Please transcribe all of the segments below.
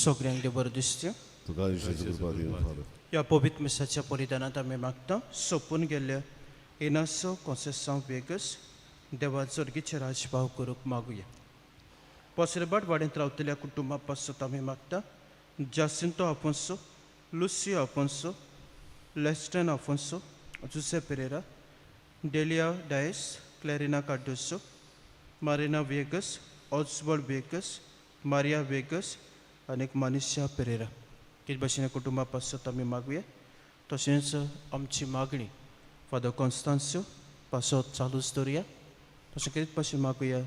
सगळ्यांक देव बरें दिसचें. तुका जेजू कृपा दिवन फादर. ह्या पवित्र मिसाच्या बलिदानांत आमी मागता सोंपून गेल्ल्या इनासो कॉन्सेसांव वेगस देवा जोर्गीचे राजभाव करूंक मागुया. पसरेबाट वाड्यांत रावतल्या कुटुंबा पासत आमी मागता Jacinto Afonso, Lucio Afonso, Leston Afonso, Jose Pereira, Delia Dias, Clarina Cardoso, Marina Viegas, Oswald Viegas, Maria Viegas आनी मनीषा पेरेरा. तेच भाशेन कुटुंबा पासत आमी मागुया. तशेंच आमची मागणी फादर कॉन्स्तान्स्यो पासत चालूच दवरुया. तशें करीत पासून मागुया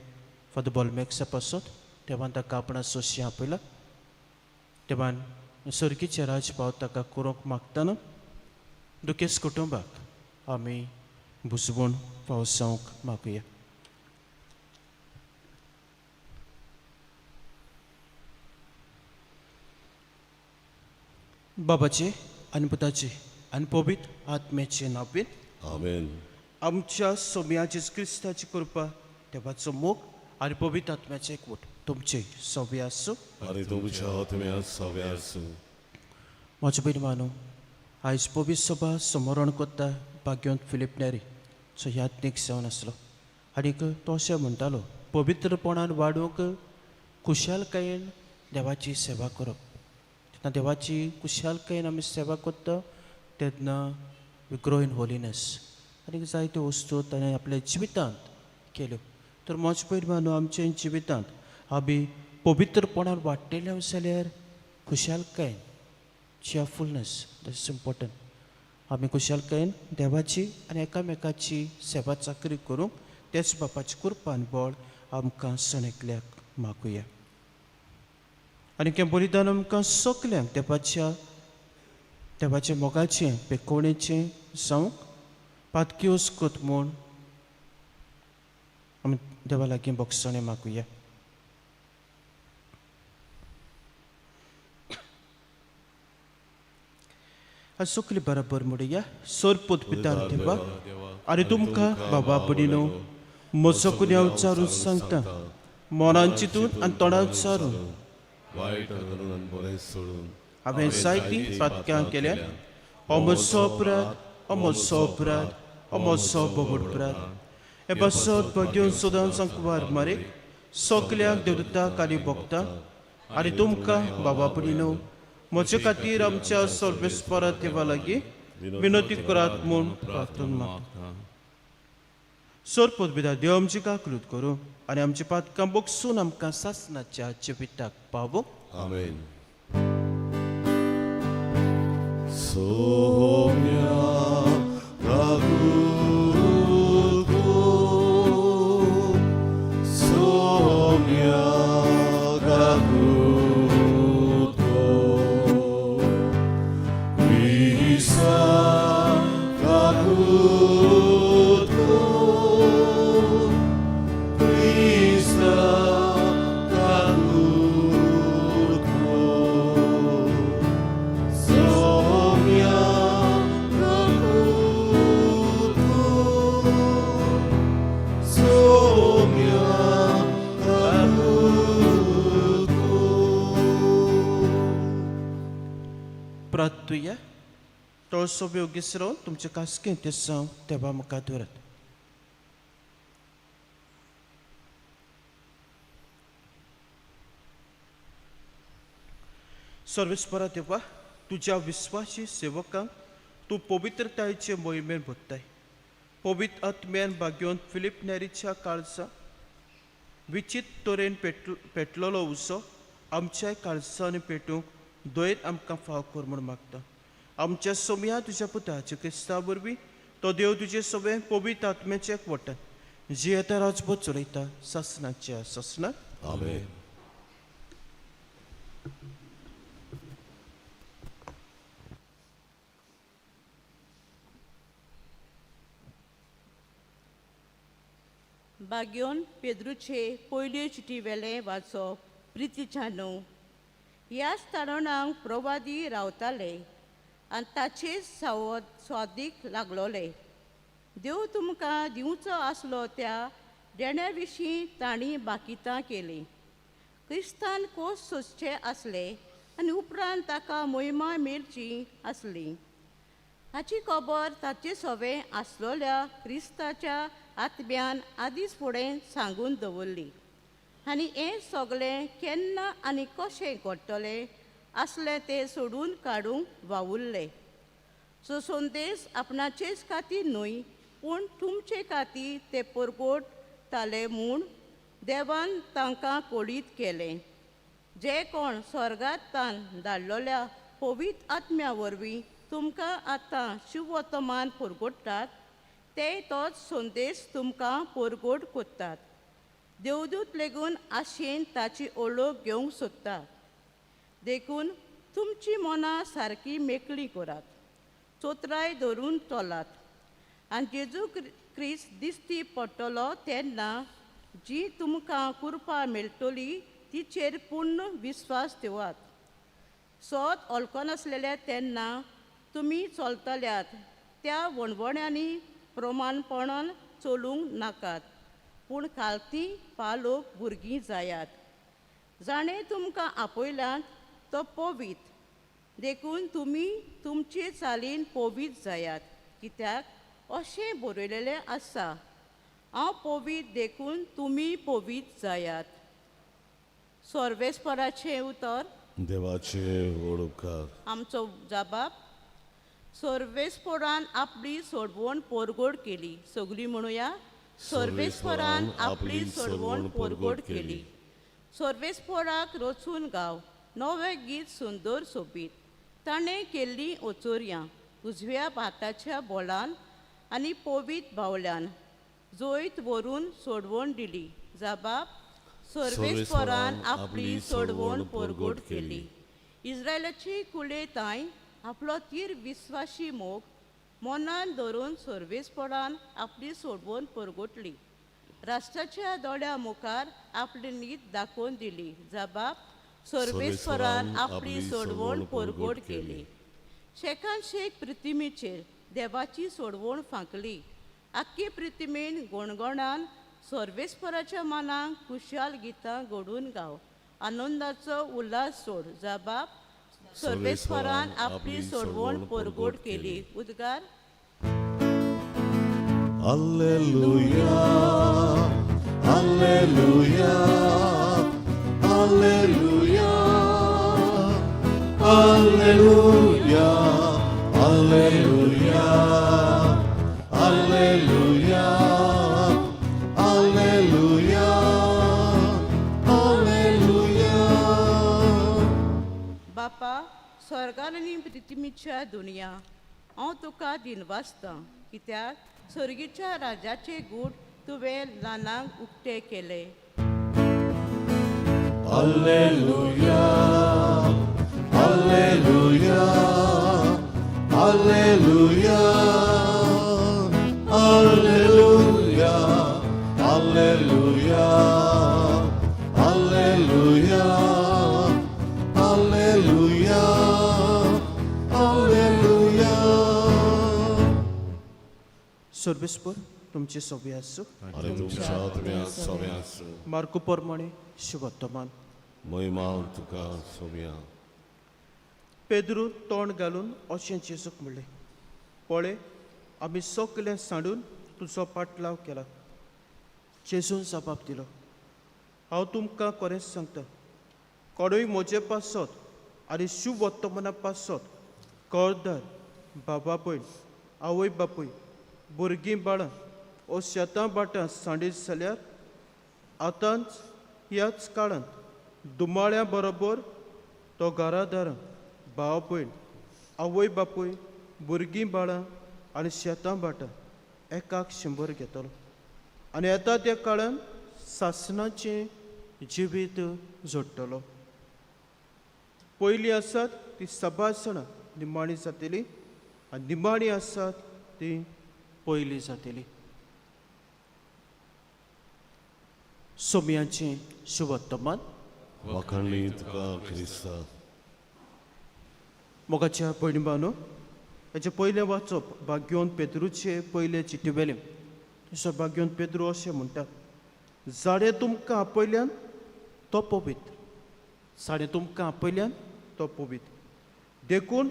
फादर बॉलमॅक्सा पासत, देवान ताका आपणा सोशी आपयला, देवान सर्गीचे राजभाव ताका करूंक मागतना दुखेस कुटुंबाक आमी बुजवण पावसावंक मागुया. बाबाचे आनी पुताचे आनी पवित्र आत्म्याचे नांवेन. आमेन. आमच्या सोम्या जेजू क्रिस्ताची कृपा, देवाचो मोग आनी पवित्र आत्म्याचें एकवट तुमचे सवे आसूं. आनी तुमच्या आत्म्यात सवे आसूं. म्हज्या भयण, आयज पवित्र सभा समरण करता भाग्यवंत फिलीप नेरी सो याज्ञीक जावन आसलो आनीक तो अशें म्हणटालो, पवित्रपणान वाडूंक खुशालकायेन देवाची सेवा करप. तेन्ना देवाची खुशालकायेन आमी सेवा करता तेन्ना we grow in holiness. आनीक जायत्यो वस्तू ताणें आपल्या जिवितांत केल्यो. तर म्हज्या भयण, आमच्या जिवितांत आमी पवित्रपणान वाडटले जाल्यार खुशालकायेन, cheerfulness, that's important. आमी खुशालकायेन देवाची आनी एकामेकाची सेवा चाकरी करूंक तेच बापाची कृपा आनी बळ आमकां सण एकल्याक मागुया. आनी हें बलिदान आमकां सगल्यांक देवाच्या देवाच्या मोगाचें पेकोवणेचें जावंक पातकी वस्कत म्हूण आमी देवा लागीं भोगसणें मागुया. आनी सगळीं बराबर म्हणुया, सोरपूत पिता देवा आनी तुमकां बाबा भयणीनो म्हजो गुन्यांव विचारून सांगता, मनान चिंतून आनी तोंडान उच्चारून वायट करून आनी बरें सोडून हांवें जायतीं पातकां केल्यात. हो म्हजो अपराध, हो म्हजो अपराध, हो म्हजो बोबड अपराध. हे पासत भाग्योन सदांच कुवार मारीक, सगल्यांक देवदूताक आनी भोगता आनी तुमकां बाबा भयणीनो म्हजे खातीर आमच्या सर्वेस्परा देवा लागीं विनंती करात म्हूण प्रार्थना मागता. सर पदविदा देव आमची काकलूत करूं आनी आमची पातकां बगसून आमकां सासनाच्या जिविताक पावूं. आमेन. सोम्या काकुतो, सोम्या काकुतो, क्रिस्ता काकुतो, क्रिस्ता काकुतो, सोम्या काकुतो, सोम्या काकुतो. प्रार्थुया. तो सोबे ओगीच रावन तुमचे कास्कें ते जावं देवा मुखार दवरात. सर्वेस्परा देवा, तुज्या विस्वासी सेवकांक तूं पवित्रतायेचे मोहिमेन भरताय. पवित्र आत्म्यान भाग्योन फिलीप नेरीच्या काळजा विचित्र तरेन पेटलेलो उजो आमच्याय काळजांनी पेटूंक दोयर आमकां फाव कर म्हूण मागता. आमच्या सोमया तुज्या पुताच्या क्रिस्ता वरवीं, तो देव तुजे सगळें पवित्र आत्म्याचें एकवटान जियेता, राजबोध चलयता सासनाच्या सासनाक. आमेन. बाग्योन पेद्रूचे पयल्यो चिटी वेलें वाचप. प्रितीच्या न्हू, ह्याच तारणांक प्रवादी रावताले आनी ताचेच सावद स्वादीक लागलोले. देव तुमकां दिवचो आसलो त्या देण्या विशीं तांणी बाकितां केलीं. क्रिस्तान कोस सोंसचे आसले आनी उपरांत ताका मोहिमा मेळची आसली. हाची खबर ताचे सवे आसलोल्या क्रिस्ताच्या आत्म्यान आदींच फुडें सांगून दवरली आनी हें सगळें केन्ना आनी कशें घडटलें आसलें तें सोडून काडूंक वावुरले. सो संदेश आपणाचेच खातीर न्हय पूण तुमचे खातीर ते परगटताले म्हूण देवान तांकां कळीत केलें. जे कोण स्वर्गांत धाडलेल्या पवित्र आत्म्या वरवीं तुमकां आतां शिववर्तमान परगटतात ते तोच संदेश तुमकां परगट करतात. देवदूत लेगून आशेन ताची ओळख घेवंक सोदता. देखून तुमची मनां सारकी मेकळी करात, चोत्राय धरून चलात आनी जेजू क्रिस्त दिश्टी पडटलो तेन्ना जी तुमकां कृपा मेळटली तिचेर पूर्ण विस्वास दवरात. सोद वळखनासलेले तेन्ना तुमी चलतल्यात त्या वणवण्यांनी प्रमाणपणान चलूंक नाकात, पूण खालती पालोक भुरगीं जायात. जाणें तुमकां आपयल्यात तो पवित्र, देखून तुमी तुमचे चालीन पवित्र जायात, कित्याक अशें बरयलेलें आसा, हांव पवित्र देखून तुमी पवित्र जायात. सर्वेस्पराचें उतर. देवाचे व्हड उपकार. आमचो जबाब. सर्वेस्परान आपली सोडवण परगट केली. सगळीं म्हणुया, सर्वेस्परान आपली सोडवण परगट केली. सर्वेस्पराक रचून गाव नवें गीत सुंदर सोबीत. ताणें केल्लीं ओचोरयां उजव्या भाताच्या बोलान आनी पवित्र बावल्यान जैत व्हरून सोडवण दिली. जबाब, सर्वेस्परान आपली सोडवण परगट केली. इस्रायलाची कुळे तांय आपलो तीर विस्वाशी मोग मनान धरून सर्वेस्परान आपली सोडवण परगटली. राष्ट्राच्या दोळ्या मुखार आपली नीत दाखोवन दिली. जबाब, सर्वेस्परान आपली सोडवण परगट केली. शेकान शेक प्रतिमेचेर देवाची सोडवण फांकली. आख्खी प्रतिमेन गणगणान सर्वेस्पराच्या मनाक खुशाल गितां घडून गाव, आनंदाचो उल्हास सोड. जबाब, सर्वेस्परान आपली सोडवण परगट केली. उद्गार. Alleluia, Alleluia, Alleluia, Alleluia, Alleluia, Alleluia, Alleluia, Alleluia. बापा, स्वर्गान आनी पृथ्वीच्या दुनिया, हांव तुका दिनवासतां, कित्याक स्वर्गीच्या राजाचे गूट तुवें ल्हानांक उक्ते केले. Alleluia, Alleluia, Alleluia, Alleluia, Alleluia, Alleluia, Alleluia, Alleluia. सर्वेस्पर तुमचे सोबी आसूं. आनी तुमच्या आत्म्याक सोबें आसूं. मार्कू प्रमाणे शुभवर्तमान. महिमा तुका सोम्या. पेद्रू तोंड घालून अशें जेजूक म्हणलें, पळय आमी सगळें सांडून तुजो पाटलाव केला. जेजून जबाब दिलो, हांव तुमकां खरेंच सांगता, कोणूय म्हजे पासत आनी शुभवर्तमाना पासत घरदार, बाबा भयण, आवय बापूय, भुरगीं बाळां ओ शेतां भाटां सांडीत जाल्यार आतांच ह्याच काळांत दुमाळ्या बरोबर तो घरादारां, भाव भयण, आवय बापूय, भुरगीं बाळां आनी शेतां भाटां एकाक 100 घेतलो आनी येता त्या काळान सासणाचें जिवीत जोडटलो. पयलीं आसात ती सभासणां निमाणी जातली आनी निमाणी आसात ती पयलीं जातली. सोम्याचें शुभवर्तमान. वाखाणली तुका क्रिस्ता. मोगाच्या भयणी भावांनो, हेचें पयलें वाचप भाग्योन पेद्रूचे पयले चिटी वेलें. तसो भाग्योन पेद्रू अशें म्हणटा, जाणें तुमकां आपयल्यान तो पवित्र, जाणें तुमकां आपयल्यान तो पवित्र. देखून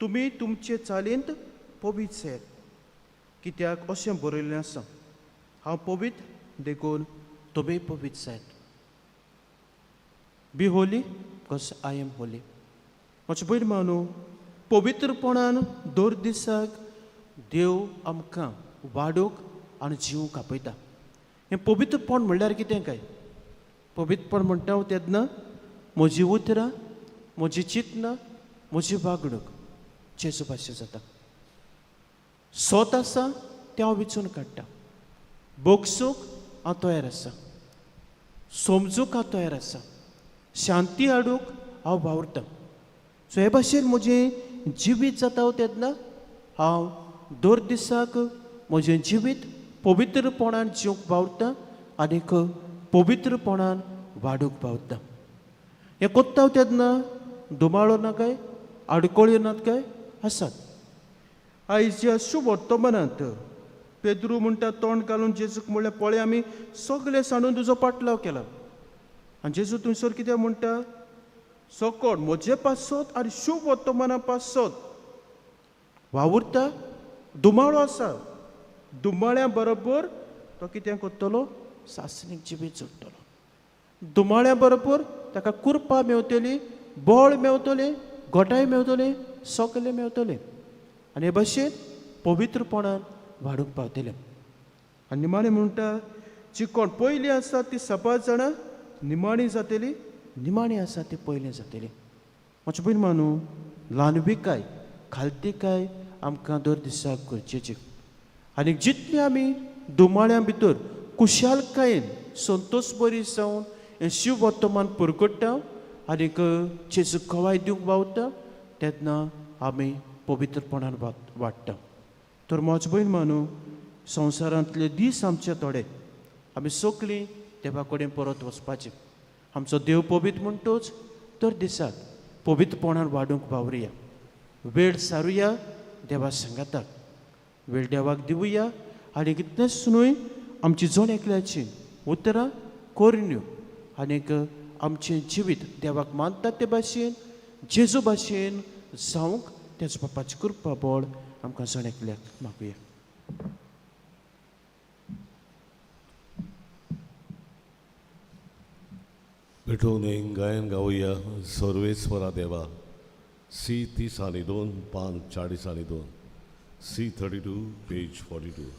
तुमी तुमचे चालींत पवित्र जायात, कित्याक अशें बरयल्लें आसा, हांव पवित्र देखून तुमी पवित्र जायात. Be holy because I am holy. म्हजे भयण मानू, पवित्रपणान दर दिसाक देव आमकां वाडोवंक आनी जिवंक आपयता. हें पवित्रपण म्हणल्यार कितें काय? पवित्रपण म्हणटा हांव तेन्ना म्हजी उतरां, म्हजी चिंतनां, म्हजी वागणूक जेजू भाशेन जाता. सोत आसा तें हांव विचून काडटा, बोगसूंक हांव तयार आसा, समजूंक हांव तयार आसा, शांती हाडूंक हांव वावुरतां. सो हे भाशेन म्हजें जिवीत जाता तेन्ना हांव दर दिसाक म्हजें जिवीत पवित्रपणान जिवंक वावुरता आनीक पवित्रपणान वाडूंक वावुरता. हें कोत्ता तेन्ना दुमाळो ना काय, आडकोळ्यो नात काय आसात. आयज ह्या शुभ वर्तमानांत पेद्रू म्हणटा तोंड घालून जेजूक म्हणलें, पळय आमी सगळे सांडून तुजो पाटलाव केला. आनी जेजू थंयसर कितें म्हणटा? सकोण म्हजे पासत आनी शुभ वर्तमाना पासत वावुरता, दुमाळो आसा, दुमाळ्या बरोबर तो कितें करतलो? सासणीक जिवीत जोडटलो. दुमाळ्या बरोबर ताका कुरपा मेवतली, बळ मेवतलें, गोटाय मेवतलें, सगलें मेवतलें आनी हे भाशेन पवित्रपणान वाडूंक पावतलें. आनी निमाणें म्हणटा, जी कोण पयलीं आसा ती सपाट जाणां निमाणी जातली, निमाणी आसा ती पयलीं जातली. म्हजे भयण मानू, ल्हानविकाय खालतीकाय आमकां दर दिसाक गरजेची. आनी जितली आमी दुमाळ्यां भितर कुशालकायेन संतोश बरी जावन हें शिव वर्तमान परगट्टा आनीक जेजू गवाय दिवंक पावता तेन्ना आमी पवित्रपणान वाडटा. तर म्हज भयण मानू, संवसारांतले दीस आमचे थोडे, आमी सगळीं देवा कडेन परत वचपाचें. आमचो देव पवित्र म्हणटोच तर दिसाक पवित्रपणान वाडूंक वावरुया, वेळ सारुया देवा सांगाताक, वेळ देवाक दिवया आनी कितलेंच न्हय आमची जण एकल्याची उतरां करण्यो आनीक आमचें जिवीत देवाक मानतात ते भाशेन जेजू भाशेन जावंक तेच बापाची कृपा बळ आमकां जण एकल्याक मागुया. पेटोवन एक गायन गावया, सर्वेस्वरा देवा, सी 30 आनी 2, पान 40 आनी 2, C 32, page 42.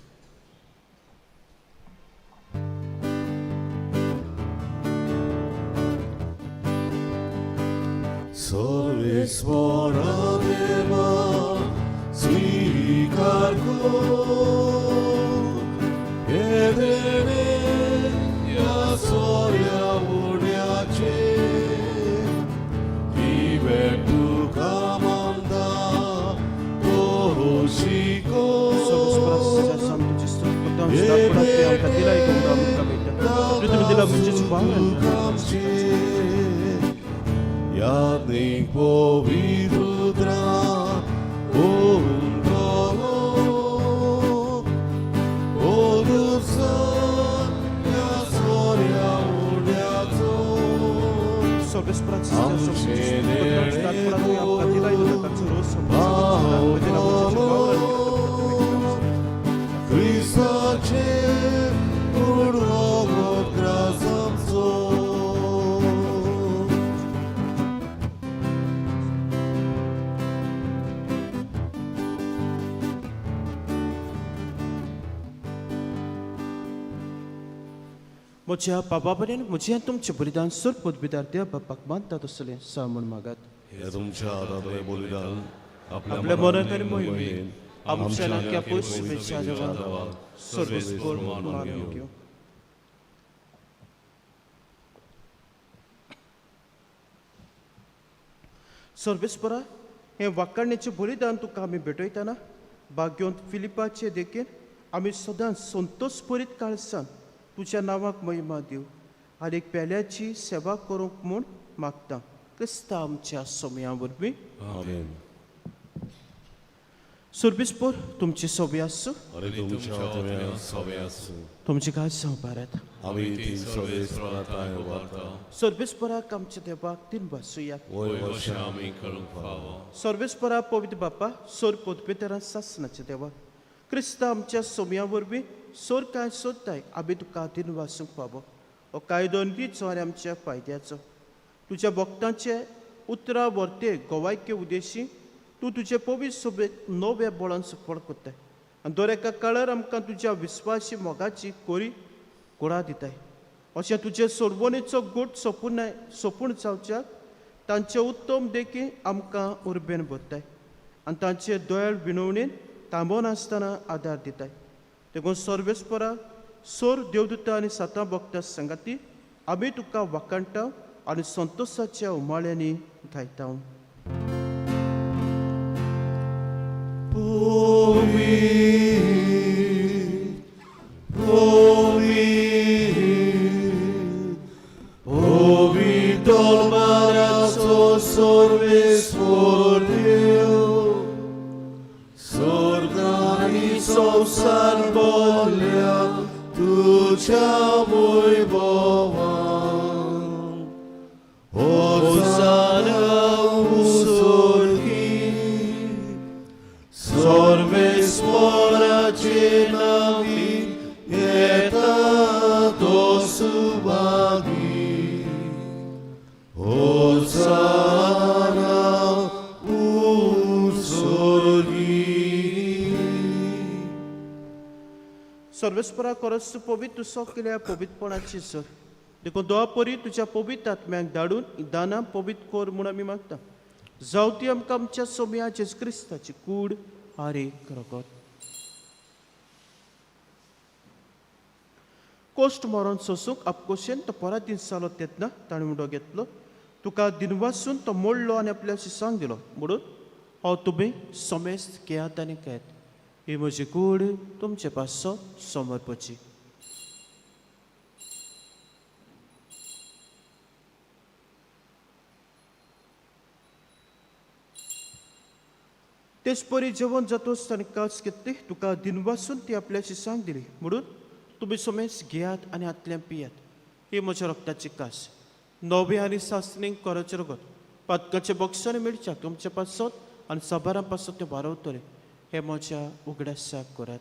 Sarveswara देवा स्वीकार कर हे देणे या सोऱ्या उड्याचे, ही भेट तुका मानता तो शिको. यादीक पवित्र उंतलो ओदुसन या सोऱ्या उड्याचो. क्रिस्ताचे उडवो ग्रास आमचो. म्हज्या बाबा पर्यंत म्हजें तुमचें बलिदान सोर पदवीदार देव बापाक मानता तसलें सा म्हूण मागात. हे तुमच्या हातांतलें बलिदान आपल्या मनात आनी मोहिमेन आमच्या नाक्या पयस शुभेच्छा देवा सर्वेस्पर मानून घेवं. सर्वेस्परा, हें वाकाडण्याचें बलिदान तुका आमी भेटयतना भाग्योंत फिलिपाचे देखीन आमी सदांच संतोश भरीत काळसान तुज्या नांवाक महिमा दिव आनी पेल्याची सेवा करूंक म्हूण मागता, क्रिस्ता आमच्या सोमया वरवीं. आमेन. सर्वेस्पोर तुमची सोबी आसूं. आनी तुमच्या आत्म्या सवे आसूं. तुमची कांय संवपारात. आमी ती सर्वेस्परा थांय उबारता. सर्वेस्पराक आमच्या देवाक तीन भासूया. वय वर्षां आमी करूंक फावो. सर्वेस्परा पवित्र बापा, सोर पोतपेतरां सासनाच्या देवा, क्रिस्ता आमच्या सोम्या वरवीं सोर कांय सोदताय आमी तुका दिन वासूंक फावो. हो कायदो नितीचो आनी आमच्या फायद्याचो. तुज्या भक्तांचे उतरां वर्ते गोवायके उदेशी तूं तुजे पवित्र सोबेक नव्या बळान सफळ करताय आनी दर एका काळार आमकां तुज्या विस्वासी मोगाची कोरी गोळा दिताय. अशें तुजे सोडवणेचो गोट सोपून सोपूण जावच्याक तांचे उत्तम देखी आमकां उर्बेन भरताय आनी तांचे दयाळ विनवणेन थांबनासतना आदार दिताय. देखून सर्वेस्परा सोर देवदूता आनी सातां भक्ता सांगाती आमी तुका वाखाणटा आनी संतोशाच्या उमाळ्यांनी गायता. पवित्र बाराचो सर्वेस्पर देव, स्वर्ग आनी संवसार भरल्या तुज्या वैभवान. होसाना उसोर्गी, सर्वेस्पराचे नांवी येता तो सुभागी. होसाना उसोर्गी. सर्वेस्परा करस पवित्र केल्या पवित्रपणाची सर. देखून दोवा परी तुज्या पवित्र आत्म्याक धाडून दानां पवित्र कर म्हूण आमी मागता. जावं ती आमकां आमच्या सोम्या जेजू क्रिस्ताची कूड आनी रगत. कोश्ट मरण सोसूंक आपकोशेन तो परातीन जालो तेन्ना ताणें उडो घेतलो, तुका दिनवासून तो मोडलो आनी आपल्या शिसांक दिलो म्हणून हो तुमी समेस्त घेयात आनी घेत. ही म्हजी कूड तुमचे पासो समर्पची. तेच परी जेवण जातोच ताणें कास घेतली, तुका दिनवासून ती आपल्या शिसांक दिली म्हणून तुमी समेस्त घेयात आनी हातल्यान पियात. ही म्हज्या रक्ताची कास, नवे आनी सासणीक कोराचें रगत, पातकाचे बक्षांनी मेळच्या तुमचे पासत आनी साबारां पासत तें वारवतलें. हें म्हज्या उगडासाक करात.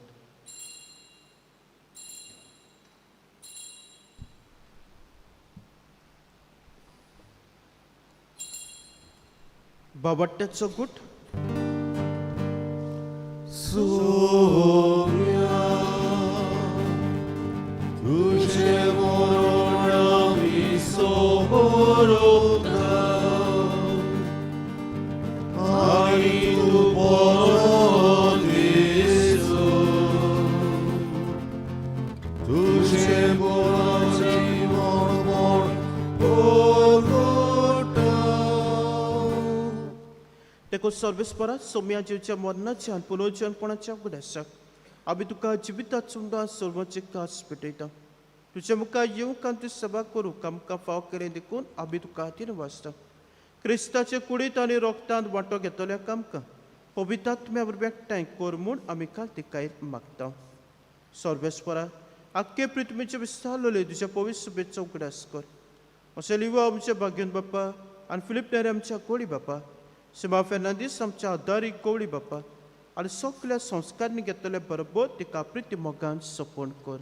बाबट्ट्याचो गुट. सोम्या, तुझे मरण आमी सोबरता आनी तूं बरो दिसो. तुझे मरण जीवनपण परगटा. देखून सर्वेस्परा सोम्या जीवच्या मरणाच्या आनी पुनर्जनपणाच्या उगडासाक आमी तुका जिवितांत सुंदर सर्वांची कास पेटयता. तुज्या मुखार येवंक आनी तुजी सभा करूंक आमकां फाव केलें देखून आमी तुका तीन वाचता. क्रिस्ताचे कुडींत आनी रोगतांत वांटो घेतल्या आमकां पवित्र वरवीं एकठांय कर म्हूण आमी कालतिकायेर मागता. सर्वेस्परा आख्खे पृथ्वीचे विस्तारलेले तुज्या पवित्र सुबेचो उगडास कर. अशें लिवा आमच्या भाग्यन बाप्पा आनी फिलीप नेरे आमच्या कोळी बाप्पा, सिमा फेर्नांदीस आमच्या आदारी कोवळी बाप्पा आनी सगल्या संस्कारांनी घेतले बरोबर तिका प्रिती मोगान सपण कर.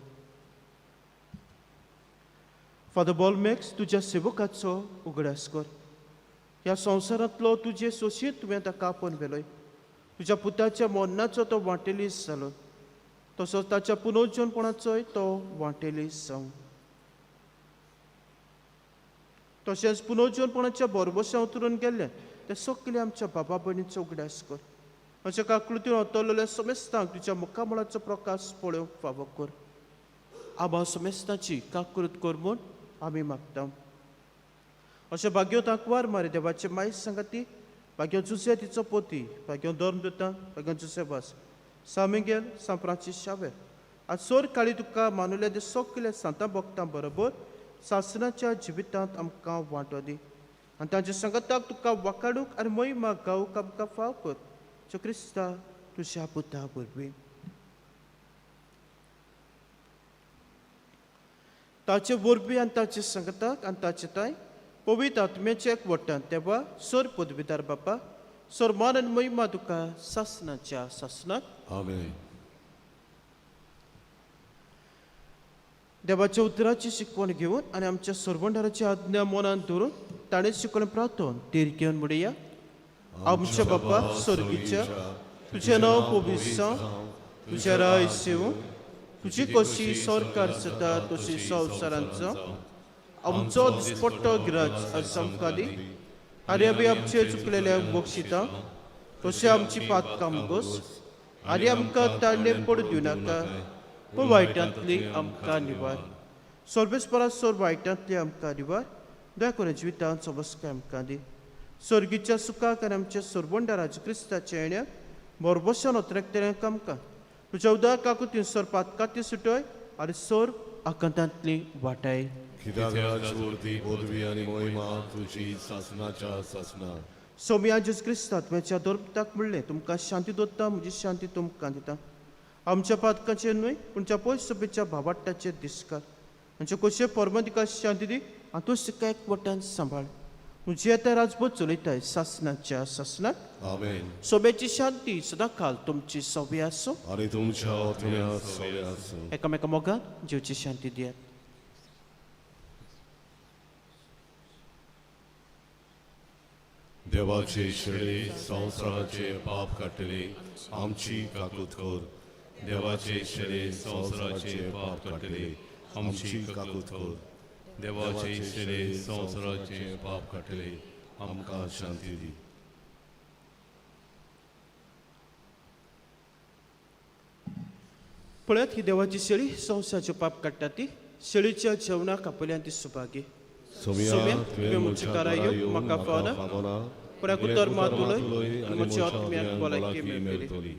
फादर बॉलमॅक्स तुज्या सेवकाचो उगडास कर. ह्या संवसारांतलो तुजे सोशीत तुवें ताका आपोवन व्हेलोय. तुज्या पुताच्या मरणाचो तो वांटेलीस जालो, तसोच ताच्या पुनर्जनपणाचोय तो वांटेलीस जावं. तशेंच पुनर्जनपणाच्या बरबशा उतरून गेल्ले ते सगळे आमच्या बाबा भयणीचो उगडास कर. अशें काकृतीन अतरलेल्या समेस्तांक तुज्या मुखामळाचो प्रकाश पळोवंक फावो कर. आबा समेस्तांची काकृत कर म्हूण आमी मागता. अशें भाग्यो तांकवार मारी देवाचे मायस सांगाती, भाग्यो जुसे तिचो पोती, भाग्यो धर्म दिता, भाग्यो जुसे वास सामिगेल सांत फ्रांसीस शावेर आज सोर काळी तुका मानुल्या ते सगल्या सांतां भक्तां बरोबर सासणाच्या जिवितांत आमकां वांटो दी आनी तांच्या सांगाताक तुका वाकाडूंक आनी महिमा गावूंक आमकां फाव कर. जो क्रिस्ता तुज्या पुता वरवीं. ताचे वरवीं आनी ताचे संगताक आनी ताचे ताय पवित्र आत्म्याचे एकवटान देवा सर पदवीदार बापा सर मान आनी महिमा तुका सासनाच्या सासनाक. आमेन. देवाच्या उतराची शिकवण घेवन आनी आमच्या सरवंडाराची आज्ञा मनान धरून ताणें शिकवण प्रार्थन धीर घेवन म्हणया. आमच्या बापा स्वर्गीच्या, तुजें नांव पवित्र जावं, तुजें राज्य येवं, तुजी कशी सरकार जाता तशी संवसारांत जावं. आमचो दिसपट्टो गिराज आज आमकां दी आनी आमी आमचे चुकलेल्या बक्षिता तशें आमची पातकां गोस आनी आमकां ताणें पडूं दिवं नाका, पूण वायटांतली आमकां निवार. सर्वेस्परा सोर वायटांतली आमकां निवार, दया करून जिवितांत सोबसकाय आमकां दी. सर्गीच्या सुखाक आनी आमच्या सरबंडाराज क्रिस्ताच्या येण्याक भरभोशान अत्रेकतल्यांक आमकां तुज्या उदक काकुतीन सोर पातकाती सुटय आनी सोर आकांतांतली वाटाय. कित्याक राजवरती पदवी आनी महिमा तुजी सासनाच्या सासना. सोमया जेजू क्रिस्त आत्म्याच्या दोर्पताक म्हणलें, तुमकां शांती दोत्ता, म्हजी शांती तुमकां दिता. आमच्या पातकाचेर न्हय पूण त्या पयस सभेच्या भावाट्टाचेर दिसकार आमचे कशे परमतिका शांती दी आनी तूं सिका एकवटान सांबाळ. म्हजी आतां राजभर चलयताय सासनाच्या सासनाक. आमेन. सोब्याची शांती सदां काल तुमची सोबी आसूं आनी तुमच्या आत्म्या सोबे आसूं. एकामेका मोगान जिवची शांती दियात. देवाचे शेळे संवसाराचे पाप काडटले आमची काकूत कर. देवाचे शेळे संवसाराचे पाप काडटले आमची काकूत कर. देवाचे शेळे संवसाराचे पाप काडटले आमकां शांती दी. पळयात ही देवाची शेळी संवसाराचे पाप काडटा ती शेळीच्या जेवणाक आपल्यान ती सुभागी. सोम्या, तुवें म्हज्या घरा येवन म्हाका फावना, पूण एक उतर मात उलय आनी म्हज्या आत्म्याक भलायकी मेळटली.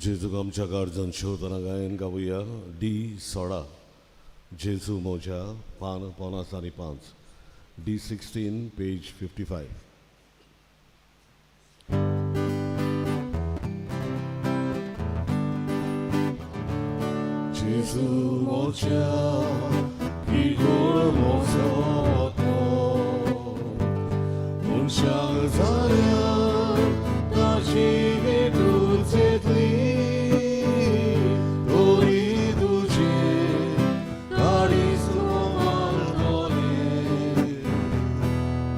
जेजूक आमच्या गार्जन शिवतना गायन गावया डी 16 जेजू मोज्या पान 55 डी 16 पेज 55. जेजू मोज्या की गोड मोजो मनशाक जाल्या ताची भेटूच येतली तोरी तुजे काळीज मारतलें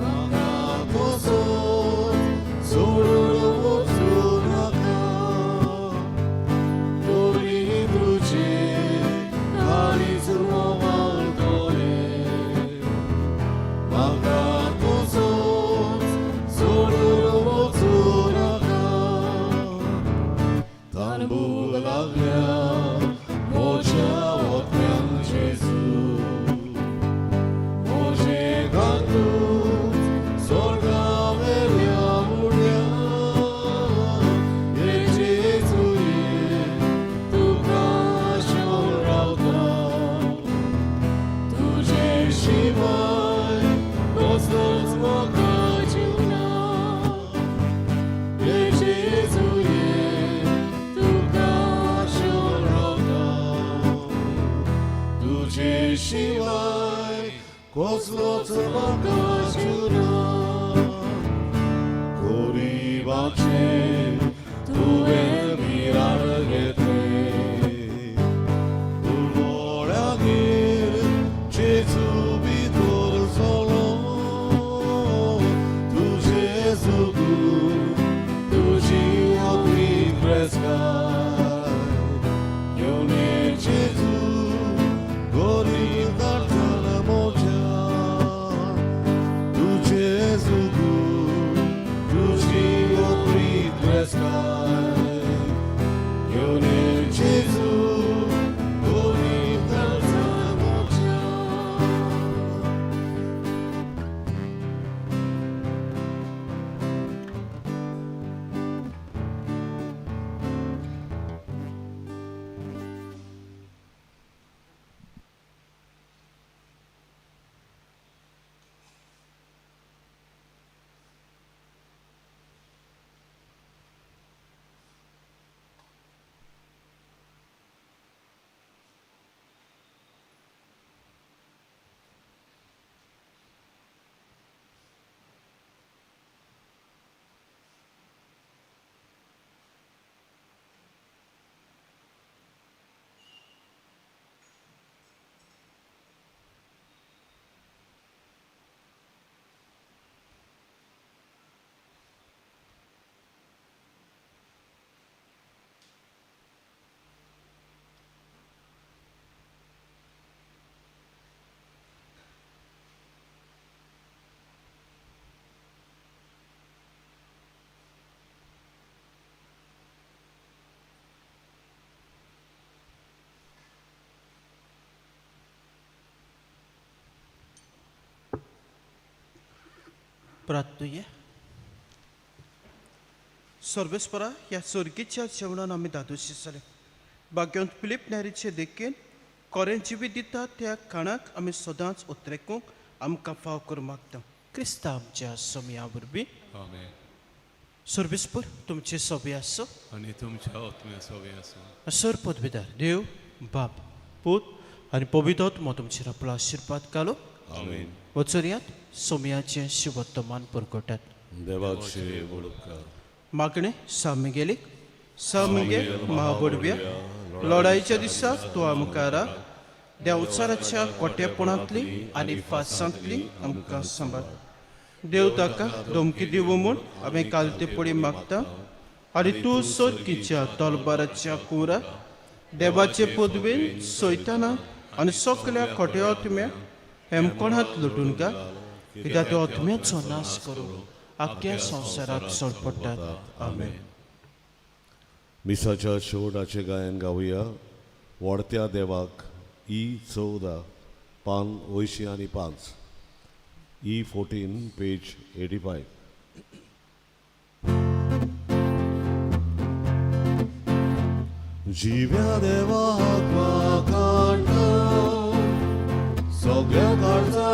म्हाका तसोच सोडून वचूं नाका तोरी तुजे काळीज मारतलें म्हाका तसोच सोडून वचूं नाका. तानभूक लागल्या म्हज्या ओत्म्यान जेजू म्हजे घातूच स्वर्गा वेल्या उड्या ये जेजू ये तुका शोण रावता तुजे शिवाय कसलोच म्हाका जीव ना ये जेजू ये तुका शोण रावता तुजे शिवाय कसलोच म्हाका जीव ना. पापाचें तुवें भिराण घेतलें उलवळ्यागेर जेजू भितर सरलो तुजें सुगूर तुजी अपील प्रेस्काय घेवन ये जेजू गरीब काडटलो म्हज्या तुजें सुगूर तुजी अपील प्रेस्काय घेवन ये जेजू गरीब काडटलो म्हज्या. प्रार्थुया. सर्वेस्परा ह्या सर्गीच्या जेवणान आमी दादोशी जाले. भाग्यवंत फिलीप नेरीचे देखीन कोरें जिवीत दिता त्या खाणाक आमी सदांच उतरेकूंक आमकां फाव करूं मागता क्रिस्ता आमच्या सोमया वरवीं. आमेन. सर्वेस्पर तुमचे सोबे आसो आनी तुमच्या आत्म्या सोबे आसूं. सर पदवीदार देव बाप पूत आनी पवित्र तुमचेर आपलो आशिर्वाद घालो. आमेन. वचोरयात सोमयाचें शिवोत्तमान परगटात. देवाचे उपकार. मागणें सामिगेलीक. सामिगेल महाबडव्या लढाईच्या दिसा तूं आमकारा देवचाराच्या कोटेपणांतली आनी फासांतली आमकां सांबाळ. देव ताका धमकी दिवं म्हूण आमी कालते पडी मागता आनी तूं सर्गीच्या तलबाराच्या कुरा देवाचे पदवेन सोयताना आनी सगल्या खोट्या आत्म्या हेमकोणांत लुटून घाल कित्याक त्या आत्म्याचो नाश करूं आख्ख्या संवसारात सोडपडटात. आमेन. मिसाच्या शेवटाचें गायन गावया वाडत्या देवाक ई 14 पान 85, ई 14 पेज 85. जिव्या देवाक वाखाणटा सगळ्या काळजांतल्यान.